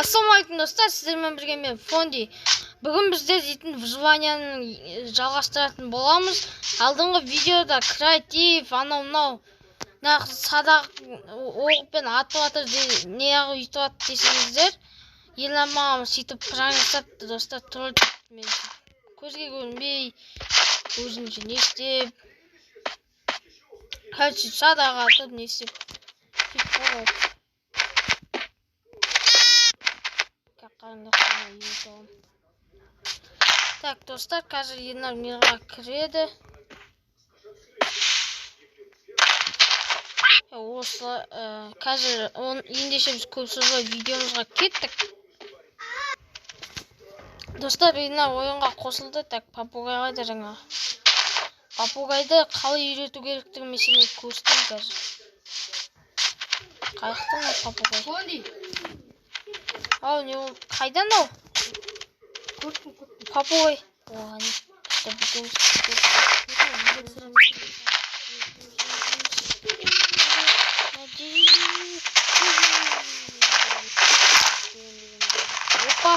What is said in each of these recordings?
Ассалаумағалейкум достар, сіздермен бірге мен Фонди. Бүгін бізде дейтін выживанияны жалғастыратын боламыз. Алдыңғы видеода креатив, анау мынау нақ садақ оқпен атып жатыр, не өйтіп жатыр десеңіздер, Ерлан маған сөйтіп пранк жасапты достар, тролль мен көзге көрінбей өзінше не істеп, короче садақ атып не істеп сөйтіп қойды. Так, достар, қазір Ернар мирға кіреді. Осы қазір ендеше біз көп созбай видеомызға кеттік. Достар, Ернар ойынға қосылды. Так, попугай қайда жаңағы? Попугайды қалай үйрету керектігін мен сендерге көрсетемін қазір. Қаяқта мына попугай? Ау, не ол? Қайдан ау? Попугай. О, не. Опа,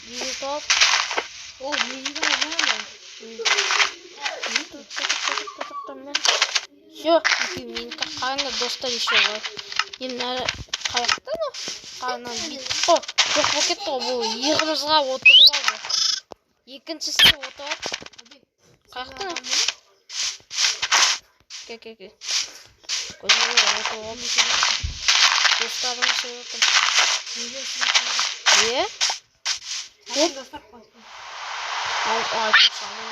үйретіп алып. О, Все, менікі қараңдар достар еще бар. Енді қаяқта мынау? Қаранан бүйтіп қой. Жоқ болып кетті ғой, бұл иығымызға отырып алды. Екіншісі отырады. Қаяқта мынау? Ке, ке, ке. Көзіме отырып алды. Достарым сөйлеп отыр. Е? Оп. Ау, айтпақшы, ана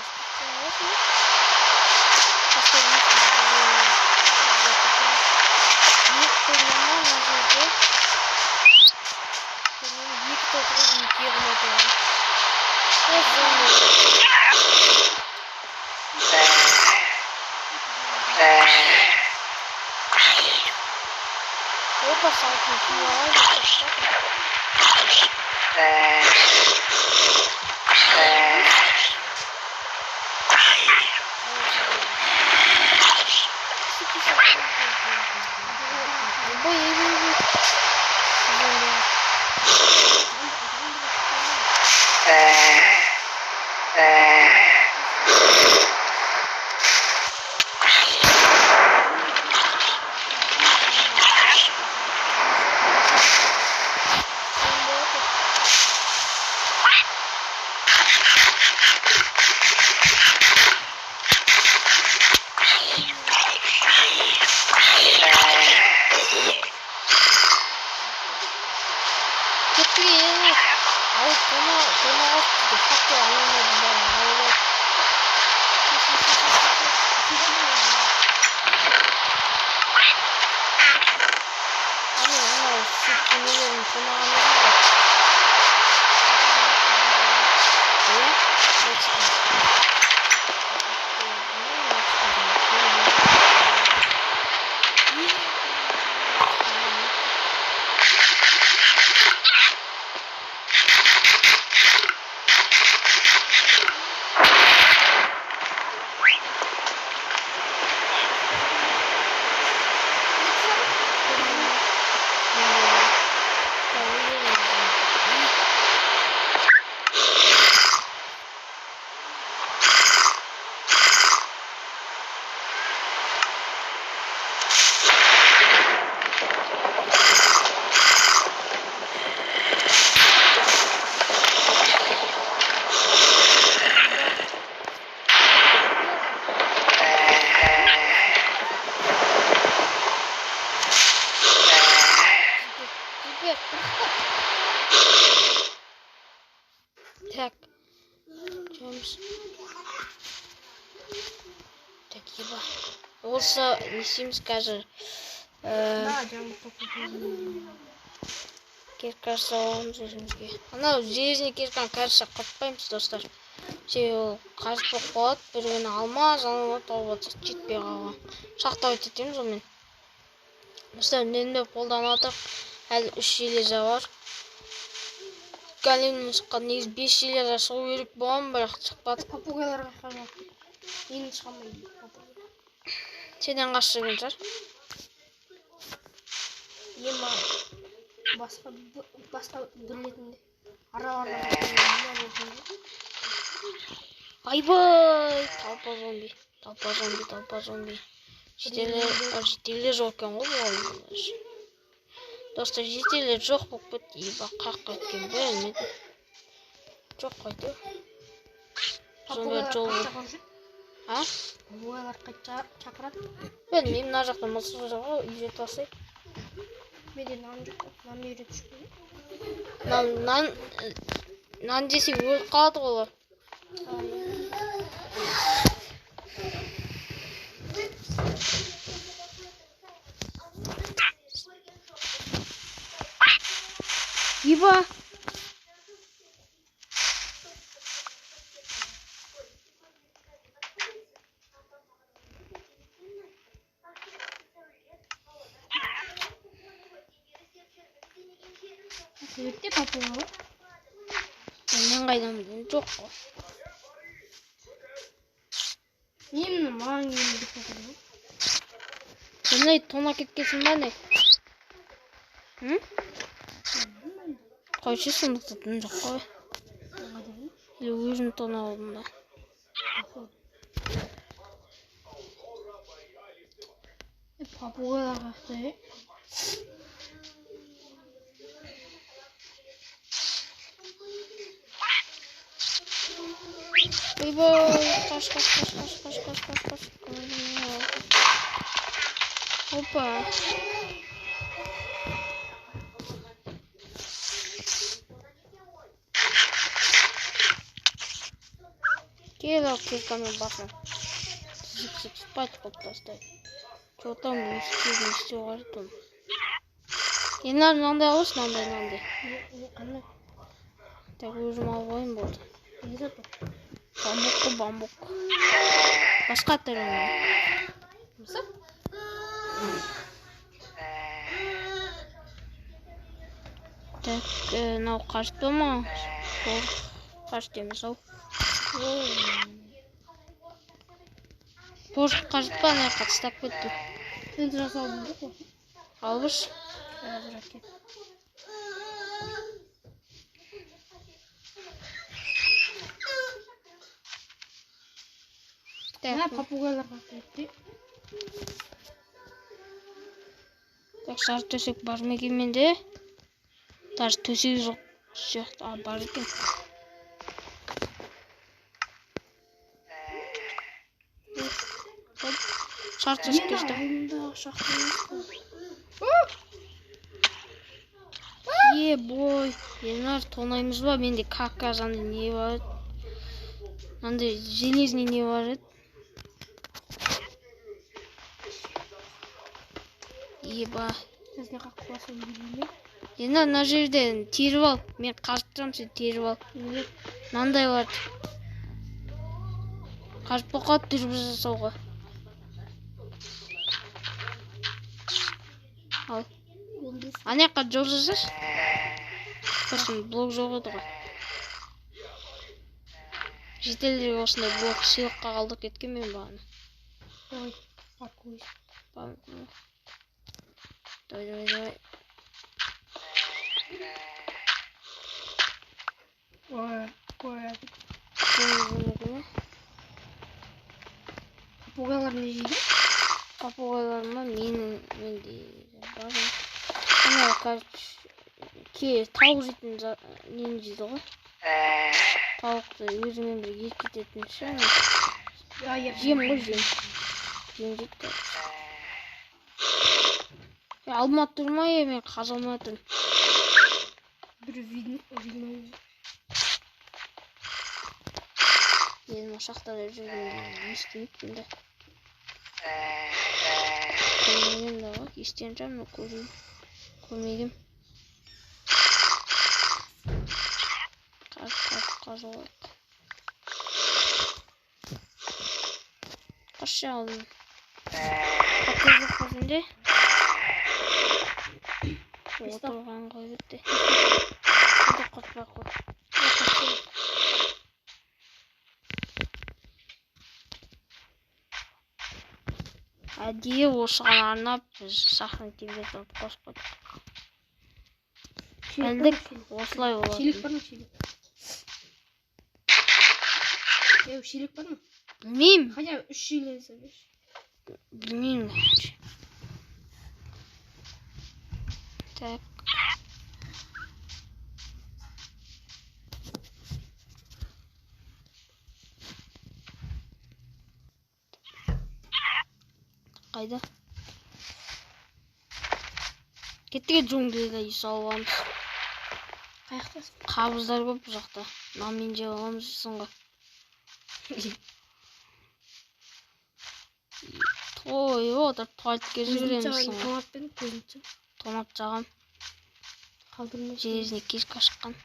екі тотығы екі иығым отырған. Опа, салқын киіп алайын. Так, жүреміз. Так, еба. Осы не істейміз қазір? Кирка жасауымыз өзімізге. Анау железный кирканы қазір құртпаймыз достар. Себебі ол қазір болып қалады. Бір күні алмаз, анау тауып алсақ жетпей қалған. Шақтап етеміз онымен. Достар, үнемдеп қолданып жатырық. Әлі 3 железа бар. Големнен шыққан негізі 5 железа шығу керек болған, бірақ шықпады. Попугайларға қарап. Енді шыға алмайды попугай. Сенен қашып жүрген шығар. Ема. Басқа бірлетінде. Араларда. Айбай, толпа зомби. Толпа зомби, толпа зомби. Жетелер жоқ екен ғой бұл. Достар, жетелер жоқ болып кетті. Еба, қақ кеткен білмедім. Жоқ қайту. Зомби жол. А? Попугайлар қайта шақырады. Білмеймін, мына жақта мысық жоқ ғой, үй жетіп алсай. Менде нан жоқ, нан үйретіп шықпай. Нан десе өліп қалады ғой олар. Еба. Өтте попугайлар. Мен қайдан білейін, жоқ қой. Мен маған келіп отыр. Мынай тона кеткенсің ба не? Қойшы, сондықта тон жоқ қой. Или өзім тона алдым ба? Попугайлар қақты. Ойбай, қаш, қаш, қаш, қаш, қаш, қаш, қаш, қаш. Опа. Кел ал киркамен басын. Зик-зик спать қылып тастайды. Че там, не істеу қажет оны. Енді мынандай алшы, мынандай, мынандай. Қандай? Так, өзім алып қояйын болды. Не зат ол? Бамбук қой, бамбук. Басқа түрі ме? Мысық? Так, мынау қажет па маған? Қажет емес ау. Поршық қажет па? Ана жаққа тастап кеттім. Енді жасалды ғой. Албыш. Қазір әкел. Так, попугайлар қақты. Так, сары төсек бар ма екен менде? Даже төсек жоқ сияқты. А, бар екен. Сары төсек түсті. Е, бой. Енар, тонаймыз ба? Менде кака андай не бар еді? Андай железный не бар еді? Еба. Өзіне қақып басып үлгермей. Енді мына жерден теріп ал. Мен қазып тұрамын, сен теріп ал. Неге? Мынандай бар. Қазып болып қалды дүрбі жасауға. Ал. Ана жаққа жол жасашы. Сосын блок жоқ еді ғой. Жетелерге осындай блок сыйлыққа қалдырып кеткен мен бағана. Ой, паркуйся. Давай, давай, давай. Ой, ой. Попугайлар не жейді? Попугайлар ма? Менің менде бар. Ана, короче, тауық жейтін нені жейді ғой? Тауықты өзімен бірге ет жететін ше. Жем ғой, жем. Жем жейді, короче. Алма тұрма, мен қаза алмай тұрмын. Бір видно. Мен мына шахтада жүргенде естімеппін де. Көрмегем де ғой, естіген шығармын, көрмегем. Қазып алайық. Қашы алдым. Қаты жоқ өзінде. Отырған ғой бітті. Қотпай қой. Әдейі осыған арнап біз сахна телевизорды қосып қойдық. Білдік, осылай болады. Шелек бар ма, шелек? Е, шелек бар ма? Білмеймін. Хотя бы 3 шелек берші. Білмеймін, короче. Так. Қайда? Кеттік, джунглиге үй салып аламыз. Қаяқтасың? Қабыздар көп бұл жақта. Нанмен жеп аламыз дейсің ғой. Тойып отырып туалетке жүгіреміз ғой. Тонап пен көзінше. Тонап жағам. Қалдырмай. Железный кишка шыққан.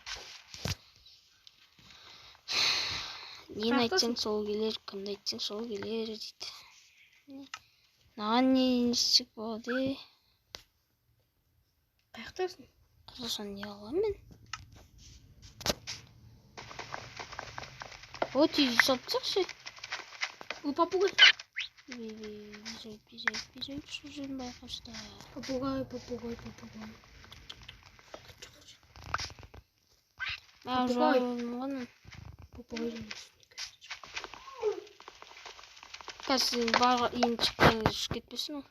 Нені айтсаң сол келер, кімді айтсаң сол келер дейді. Мынаған не істесек болады? Қаяқтасың? Қызылшаны не аламын мен? О, тез үй салып тастайықшы. О, попугай. Бежать, бежать, байқашта. Попугай, попугай, попугай. Попугай. Попугай. Қазір бар енді шыққан ұшып кетпесін ол.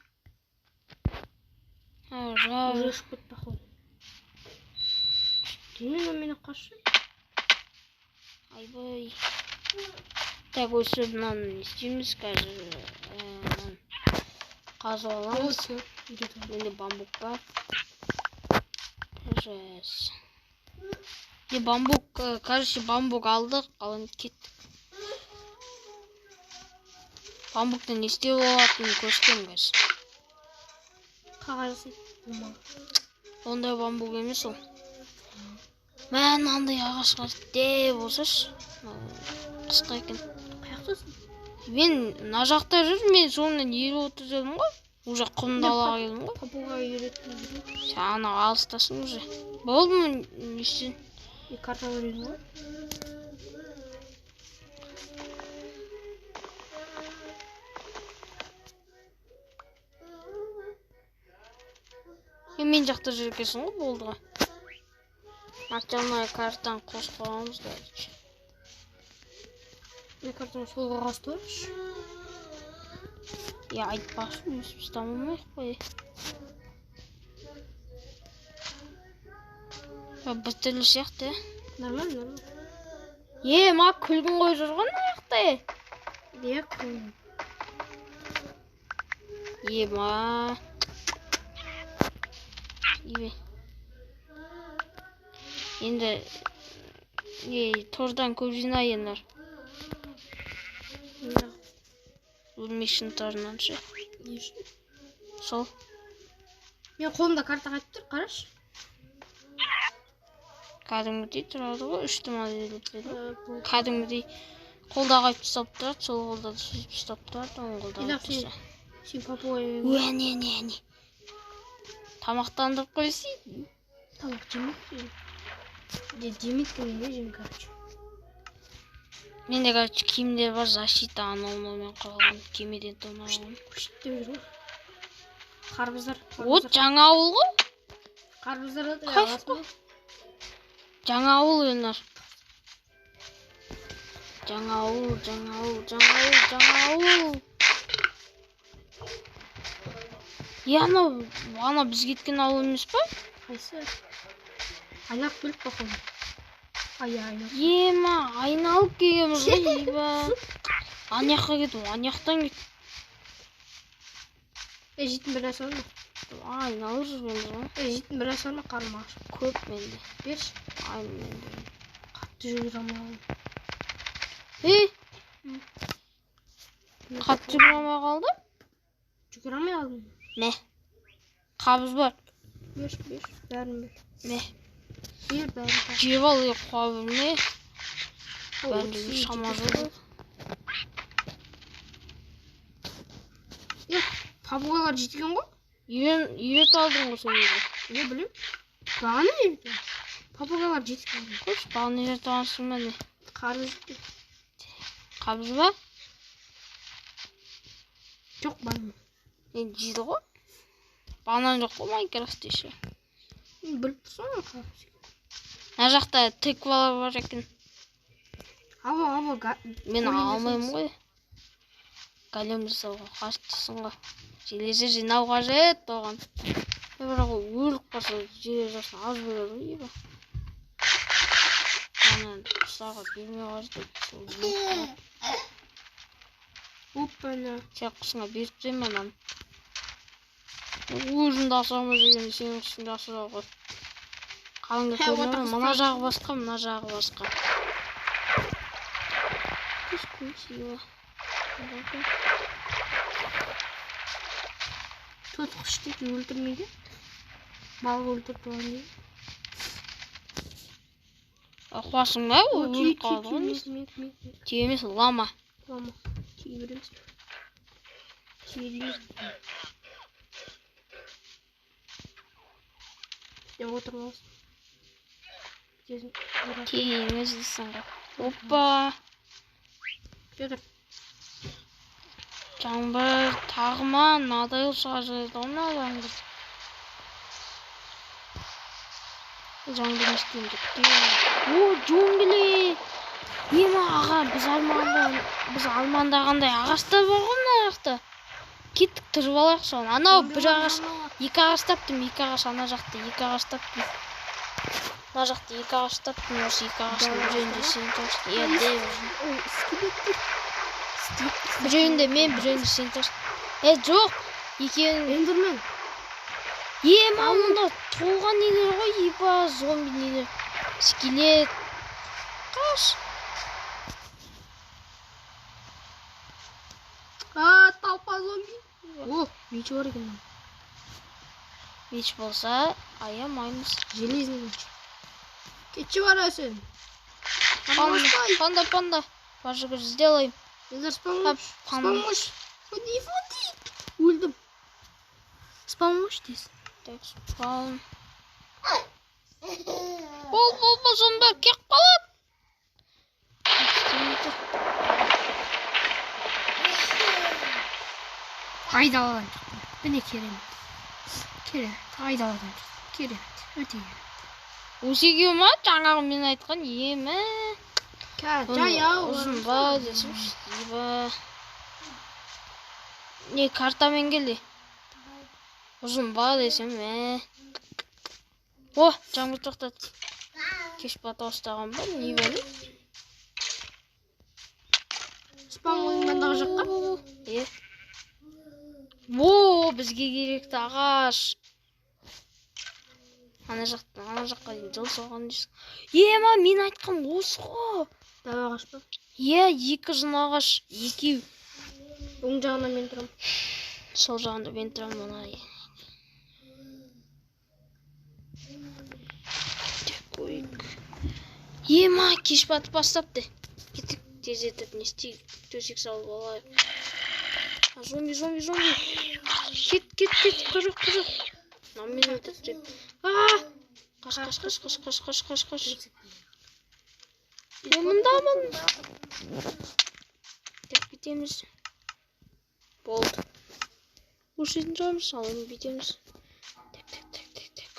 Уже ұшып кетті, походу. Деймін, ол мені қашты. Айбай. Так, осы мынаны не істейміз қазір? Қазып аламыз. Менде бамбук бар. Жес. Не бамбук, короче, бамбук алдық, ал енді кеттік. Бамбуктан не істеуге болатынын көрсетемін қазір. Қағаз бумага. Ондай бамбук емес ол. Мә, мынандай ағашқа де болсашы. Қысқа екен. Қаяқтасың? Мен мына жақта жүрмін, мен соңынан еріп отыр дедім ғой. Уже құм далаға келдім ғой. Попугай үйреттім. Сен ана алыстасың уже. Болды ма, не істедің? Карта үйрендім ғой. Мен жақта жүр екенсің ғой, болды ғой. Начальная картаны қосып қоямыз, короче. Мен картаны солға қосып тұршы. Я айтпақшы, өсіп ұстамамайық қой. Біртүрлі сияқты. Нормально, нормально. Е, ма күлгін қойып жүр ғой мына жақта. Е, күлгін. Е, ма. Е. Енді не тордан көп жинай енді. Өлмешін торынан ше. Не үшін? Сол. Мен қолымда карта қайтып тұр, қарашы. Кәдімгідей тұрады ғой, үшті модель етіледі. Кәдімгідей қолда қайтып ұстап тұрады, сол қолда да сөйтіп ұстап тұрады, оң қолда қайтып тұрса. Сен попугай. Уә, не, не, не. Тамақтандырып қойсай. Тамақ жемейді. Жемейді не жемейді, короче. Менде, короче, киімдер бар, защита анау мынаумен құралған, кемеден тонаған. Күшті деп жүр ғой. Қарбыздар. Вот жаңа ауыл ғой. Қарбыздар да Кайф қой. Жаңа ауыл, Елнар. Жаңа ауыл, жаңа ауыл, жаңа ауыл, жаңа ауыл. Е, анау біз кеткен ауыл емес па? Қайсы? Айналып келіп походу. Ай, айналып. Ема, айналып келгенбіз ғой, еба. Ана жаққа кетіп, ана жақтан кет. Е, жейтін бір нәрсе бар ма? Айналып жүргенбіз ғой. Е, жейтін бір нәрсе бар ма? Қарным ашып. Көп менде. Берші. Ай, менде. Қатты жүгіре алмай қалдым. Ей! Қатты жүгіре алмай қалды? Жүгіре алмай қалдым. Мә. Қабыз бар. Берші, берші. Бәрін бер. Мә. Бер, бәрін. Жеп ал, е, қуа берме. Бәрін жеуге шама жоқ. Е, попугайлар жеткен ғой? Үйрет алдың ғой сен өзі. Не білем? Бағана үйреттім. Попугайлар жеткен. Қойшы, бағана үйретіп алғансың ба не? Қарбыз жеткен. Қабыз ба? Жоқ, банан. Не жейді ғой? Банан жоқ қой Майнкрафтте ше. Біліп тұрсың ғой қарбыз. Мына жақта тыквалар бар екен. Алло, Мен алмаймын ғой. Голем жасауға қажеттісің ғой. Железі жинау қажет оған. Бірақ ол өліп қалса железасын аз береді ғой, ебі. Ана құстарға бермеу қажет. Оппана. Сен құсыңа беріп тастаймын ананы. Өзімді асырамай жүргенде сенің құсыңды асырау ғой. Қалыңда көріне ме? Мына жағы басқа, мына жағы басқа. Төрт құс дейді, өлтірмейді. Балық өлтіріп тұрған дейді. Қуасың ба? Ол өліп қалды ғой. Түйе емес, лама. Лама. Түйе береміз. Түйе дейміз. Деп отырмыз. Түйе емес дейсің ғой. Опа. Петр. Жаңбыр тағы ма? Мынадай шыға жүреді ғой мына жаңбыр. Жаңбыр не істеймін деп. О, джунгли! Ема аға, біз армандағандай ағаштар бар ғой мына жақта. Кеттік, тұрып алайық соны. Анау бір ағаш, екі ағаш таптым, екі ағаш ана жақта, екі ағаш таптым. Мына жақта екі ағаш таптым, осы екі ағаштың біреуінде сен тұрсың. Иә, де. Біреуінде мен, біреуінде сен тұрсың. Е, жоқ, екеуін... Эндермен. Ема, мұнда толған нелер ғой, еба, зомби нелер. Скелет. Қаш. А, толпа зомби. О, меч бар екен. Меч болса, аямаймыз. Железный меч. Кетші барасың. Панда, панда. Пожалуйста, сделаем. Спамыш. Фуди, фуди. Өлдім. Спамыш дейсің. Так, спаун. Бол, бол, бол, зомби кеп қалады. Айдаладан шықтым. Міне керемет. Керемет. Айдаладан шықтым. Керемет. Өте керемет. Осы екеуі ма? Жаңағы мен айтқан емі. Жаяу. Ұзын ба десем, еба. Не, картамен келді. Ұзын ба десем, ә. О, жаңбыр тоқтады. Кеш бата ұстаған ба? Не бәле? Спам ойындағы жаққа? Е. О, бізге керекті ағаш. Ана жақтан, ана жаққа дейін жол салған дейсің. Ема, мен айтқан осы ғой. Дәу ағаш па? Е, екі ұзын ағаш, екеу. Оң жағында мен тұрам. Сол жағында мен тұрам, мына. Қойық. Ема, кеш батып бастапты. Кеттік, тездетіп не істейік, төсек салып алайық. Зомби, зомби, зомби. Кет, кет, кет, қажық, қажық. Мына мен өлтіріп. Қаш, қаш, қаш, қаш, қаш, қаш, қаш, қаш. Мен мындамын. Так, бүйтеміз. Болды. Өшетін шығармыз, ал енді бүйтеміз. Так, так, так, так, так.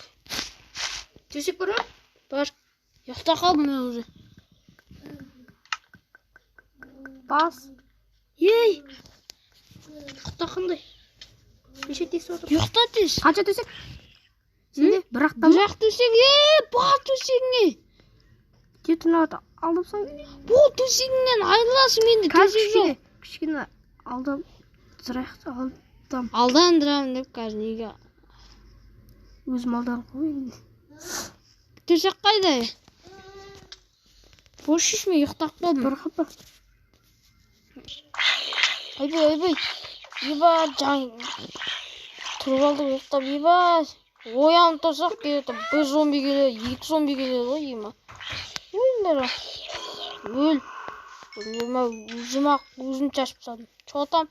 Төсек бар ма? Бар. Ұйықтап қалдым мен уже. Бас. Ей! Ұйықта қандай? Неше төсек отыр? Ұйықта тез. Қанша төсек? Сенде бір-ақ та ма? Бір-ақ төсек, бар төсегіңе. Жетін алды. Алдап салайын. Бұл төсегіңнен айырыласың енді, төсек жоқ. Кішкене алдап зырайық, алдам. Алдандырамын деп қазір неге? Өзім алданып қойын. Төсек қайда? Бош шешме, ұйықтап қалдым. Бір қапа. Ойбай, ойбай. Еба, жан. Тұрып алдық ұйықтап, еба. Оянып тұрсақ келеді, бір зомби келеді, екі зомби келеді ғой, ема. Өліңдер. Өл. Өлмей, өзім-ақ, өзім шашып тастадым. Чотам.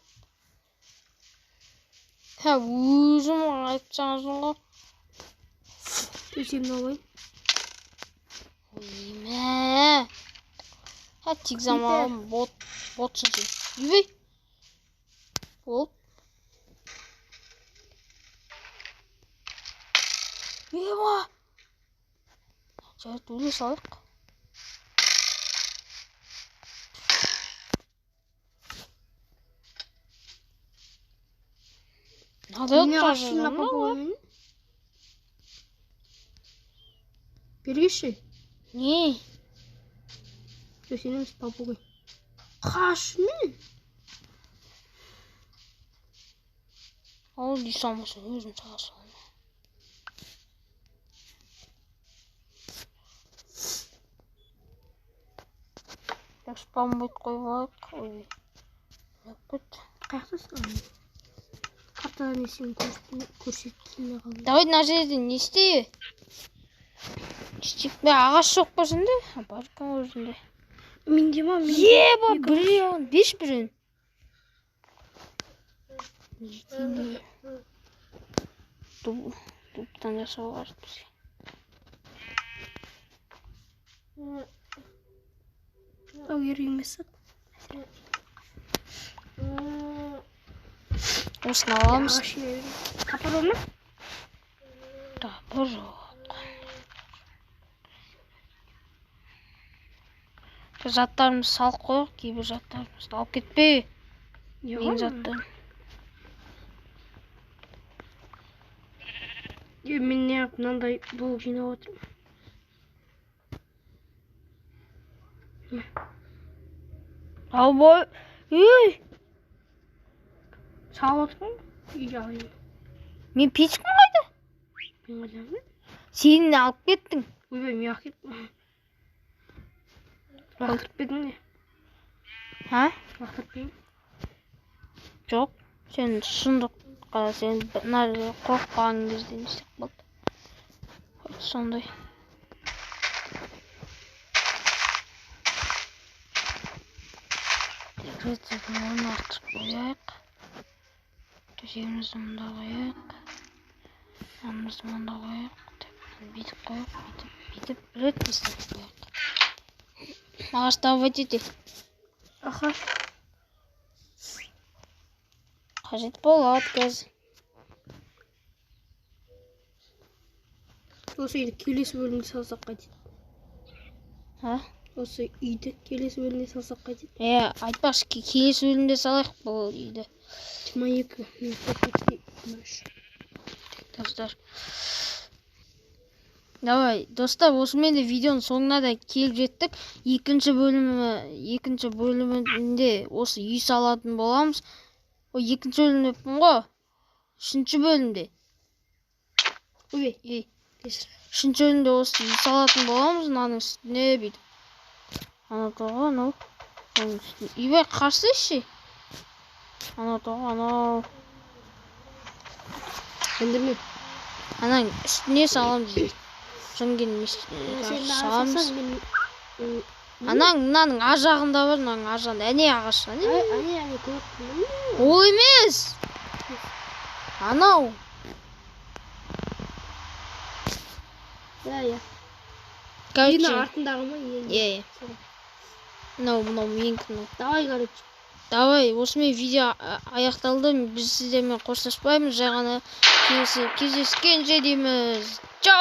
Ха, өзім айтсаңызың ғой. Төсемді алайын. Ой, мә. Ха, тигізе алмадым. Бот, ботсың сен. Үйбей. Болып. Ева! Жарайды, өле салайық. Надо Бергеші. Не? Жоқ, сен емес, попугай. Қаш мен. Ал дей салмасаң, өзім сала саламын. Так, спам бот қойып алайық. Ой. Кетті. Қаяқтасың? Картада не сен көрсетілмей қалды. Давай мына жерде не істейік? Істейік пе? Ағаш жоқ па сенде? Бар екен ғой өзінде. Менде ма? Еба, біреуін, беш біреуін. Дубтан жасау қажет бізге. Ау, керек емес. Осыны аламыз. Топор бар ма? Топор жоқ. Заттарымызды салып қояйық, кейбір заттарымызды алып кетпе. Менің заттарым. Мен неғып мынандай блок жинап отырмын. Ал бой. Ей! Салып отырмын. Үйге алайын. Мен печкам қайда? Мен қайдан? Сен алып кеттің. Ойбай, мен алып кеттім. Лақтырып па едің не? А? Лақтырып па едің? Жоқ. Сен шындыққа, сен мына қорықпаған кезде не істеп қалды. Сондай. Рецептін орнатып қояйық. Төсегімізді мұнда қояйық. Мынамызды мұнда қояйық. Бүйтіп қояйық, бүйтіп, бүйтіп, бір рет істеп қояйық. Ағаш давай етейік. Аха. Қажет болады қазір. Осы үйді келесі бөлімде салсақ қайтеді? А? Осы үйді келесі бөлімде салсақ қайтеді? Е, айтпақшы, келесі бөлімде салайық бұл үйді. 22, почти 23. Достар. Давай, достар, осымен де видеоның соңына да келіп жеттік. Екінші бөлімінде осы үй салатын боламыз. Ой, екінші бөлім деппін ғой. Үшінші бөлімде. Ой, ей. Үшінші бөлімде осы үй салатын боламыз. Мынаның үстіне бүйтіп. Анау тоғы, анау. Оның үстіне. Үйбай, қарсы. Анау тоғы, анау. Енді мен. Ананың үстіне саламыз. Содан кейін саламыз. Анаң мынаның ар жағында бар, мынаның ар жағында. Әне ағаш, әне. Әне, әне көріп. Ол емес. Анау. Иә, иә. Короче, артындағы ма? Иә, иә. Мынау, мынау менікі мынау. Давай, короче. Давай, осымен видео аяқталды. Біз сіздермен қоштаспаймыз. Жай ғана келесі кездескенше дейміз. Чао!